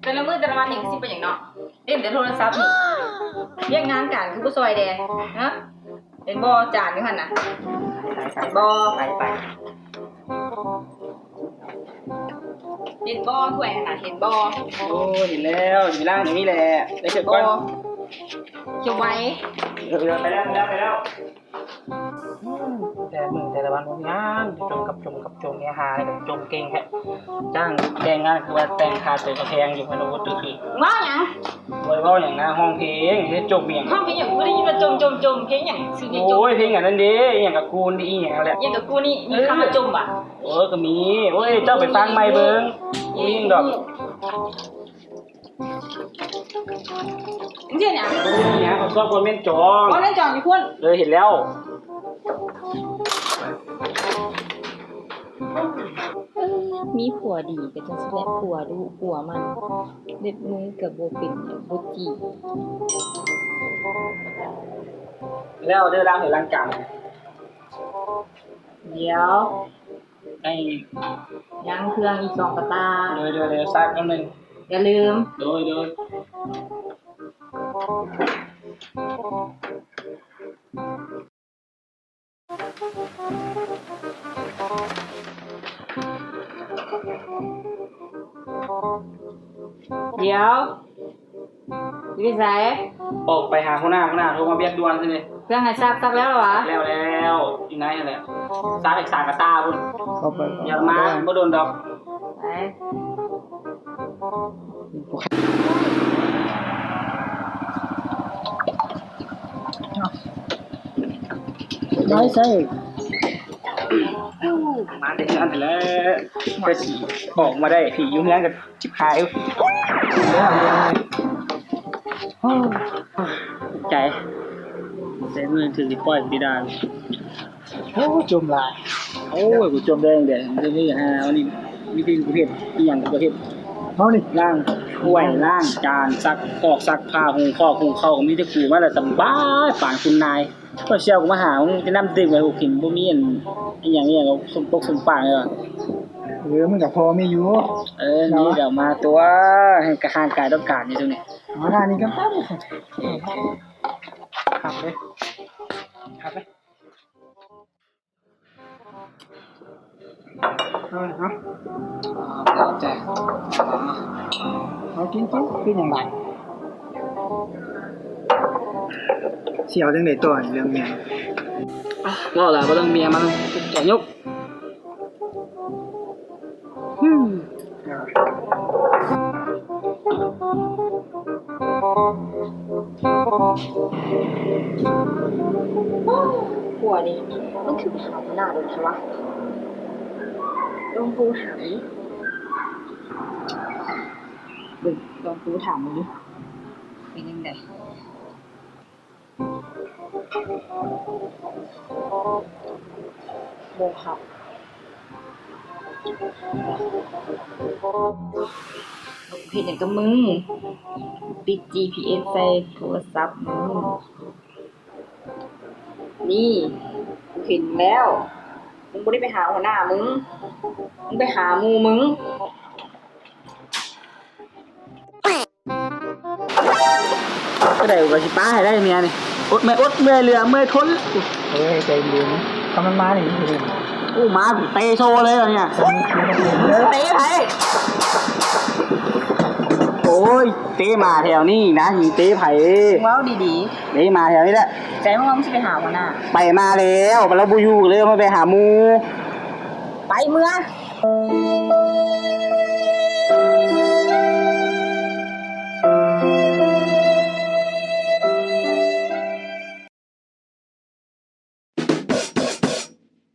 ແຕ່ລະມື້ແຕ່ລະວັນນີ້ຄືຊິເປັນຫຍັງເນາະ ຫຼິ້ນແຕ່ໂທລະສັບນີ້ ວຽກງານການຄືບໍ່ຊ່ອຍແດ່ ຮະ? ເຫັນບໍ່ ຈານຢູ່ຫັ້ນນະ ເຫັນບໍ່? ເຫັນບໍ່ ຖ້ວຍຫັ້ນນະ ເຫັນບໍ່? ໂອ້ ເຫັນແລ້ວ ຊິໄປລ້າງດຽວນີ້ແຫຼະ ໄດ້ເສຍກ່ອນ ເຮັດບໍ່? ເຮັດໄວ ເອີ ໄປແລ້ວ ໄປແລ້ວ ໄປແລ້ວ. ອືມ ແຕ່ມື້ແຕ່ລະວັນບໍ່ມີຫຍັງ ຈົມກັບຈົມກັບຈົມ ເມຍຫາກໍຈົມເກັ່ງແທ້ ຈ້າງແຕ່ງງານຄືວ່າແຕ່ງຄ່າໂຕກໍແພງຢູ່ ເພິ່ນວ່າບໍ່ຖືກ ເວົ້າຫຍັງ? ບໍ່ໄດ້ເວົ້າຫຍັງນະ ຮ້ອງເພງ ເຮັດຈົມອີຫຍັງ? ຮ້ອງເພງຫຍັງ? ບໍ່ໄດ້ຍິນວ່າຈົມ ຈົມ ຈົມ ເພງຫຍັງ? ຊື່ເພງຈົມ ໂອ້ຍ ເພງອັນນັ້ນເດ້ ອີຫຍັງກະກູນ ອີຫຍັງຫັ້ນແຫຼະ ອີຫຍັງກະກູນນີ້ ມີຄຳວ່າຈົມຫວາ? ເອີ ກໍມີ ໂອ້ຍ ເຈົ້າໄປຟັງໃໝ່ເບິ່ງ ບໍ່ມີຫຍັງດອກ. ມຶງເຮັດຫຍັງ? ບໍ່ໄດ້ເຮັດຫຍັງ ເຂົາຊອບຄອມເມັນຈອງ ຄອມເມັນຈອງຢູ່ພຸ້ນ ເອີ ເຫັນແລ້ວ. ເອີ ມີຜົວດີກໍຈັ່ງຊີ້ແຫຼະ ຜົວດຸຜົວໝັ່ນ ເລັບມືກໍບໍ່ເປັນ ບໍ່ຈີບ ແລ້ວເດີ ລ້າງຖ້ວຍລ້າງຈານ ດຽວ ໄອ້ ຍັງເຄື່ອງອີກສອງກະຕ່າ ໂດຍ ໂດຍ ໂດຍ ຊາກແປັບໜຶ່ງ ຢ່າລືມ ໂດຍ ໂດຍ. ດຽວ ຊິໄປໃສ? ອອກໄປຫາຫົວໜ້າ ຫົວໜ້າໂທມາວຽກດ່ວນຊັ້ນເດ. ເຄື່ອງໃຫ້ຊັກ ຊັກແລ້ວຫວາ? ແລ້ວແລ້ວ ຢູ່ໃນຫັ້ນແຫຼະ ຊັກອີກສາມກະຕ່າພຸ້ນ ເຂົ້າໄປ ດຽວມາ ບໍ່ດົນດອກ ໄປ. ໄປໃສ? ມາແຕ່ເຮືອນຫັ້ນແຫຼະ ໄປຊິອອກມາໄດ້ ຜີຢູ່ເຮືອນກໍ ຊິບຫາຍ ໃຈ ໃຈ ມືຖືກປ່ອຍໄປດ່າ ໂອ້ ຈົມຫຼາຍ ໂອ້ຍ ກູຈົມແດງແດງ ນີ້ຫາ ອັນນີ້ ມີແຕ່ກູເຮັດ ອີ່ຫຍັງກະບໍ່ເຮັດ ເຮົານີ້ ລ້າງຖ້ວຍ ລ້າງຈານ ຊັກຄອກ ຊັກຜ້າ ຫຸງຄອກ ຫຸງເຂົ້າ ມີແຕ່ກູ ມາແລ້ວສະບາຍ ປານຄຸນນາຍ. ຂ້ອຍຊິເອົາມາຫາມຶງແຕ່ນ້ຳດື່ມ ໃຫ້ພວກກິນ ບໍ່ມີອັນ ອີ່ຫຍັງ ອີ່ຫຍັງ ສົມປົກສົມປາງເລີຍ ເອີ ມັນກໍພໍມີຢູ່ ເອີ ມີກໍເອົາມາຕົວະ ໃຫ້ກະຮ່າງກາຍຕ້ອງການຢູ່ຕົງນີ້ ເອົາໜ້ານີ້ກໍໄດ້ ຄັກເລີຍ ຄັກເລີຍ. ເອົາເນາະ ເອົາ ເອົາ ເອົາກິນ ກິນ ກິນຫຍັງບາດ ຊິເອົາຈັ່ງໃດຕໍ່ນີ້ເລື່ອງເມຍ ເວົ້າລະ ເວົ້າເລື່ອງເມຍມັນ ແກະຍົກ ຜົວນີ້ມັນຄືໄປຫາຫົວໜ້າດົນແທ້ວະ ລອງໂທຖາມເບິ່ງ ເບິ່ງ ລອງໂທຖາມເບິ່ງດູ ເປັນຈັ່ງໃດ? ບໍ່ຮັບ ເຮັດຫຍັງກັບມຶງ? ຕິດຈີພີເອັສໃສ່ໂທລະສັບມຶງ ນີ້ ກູເຫັນແລ້ວ ມຶງບໍ່ໄດ້ໄປຫາຫົວໜ້າມຶງ ມຶງໄປຫາໝູ່ມຶງ. ກໍໄດ້ ກໍຊິປາໃຫ້ໄດ້ເມຍນີ້ ອົດເມື່ອຍອົດເມື່ອຍເຫຼືອເມື່ອຍທົນ. ເອີຍ ໃຈເຢັນ ຄັນມັນມານີ້ ໂອ້ ມາເຕະໂຊເລີຍຕອນນີ້ ເຕະໃຜ? ໂອ້ຍ ເຕະໝາແຖວນີ້ນະ ຊິເຕະໃຜ? ເວົ້າດີໆ ເຕະໝາແຖວນີ້ແຫຼະ. ໃຈມຶງວ່າມຶງຊິໄປຫາຫົວໜ້າ ໄປມາແລ້ວ ລາວບໍ່ຢູ່ເລີຍ ມາໄປຫາໝູ່ ໄປເມືອ.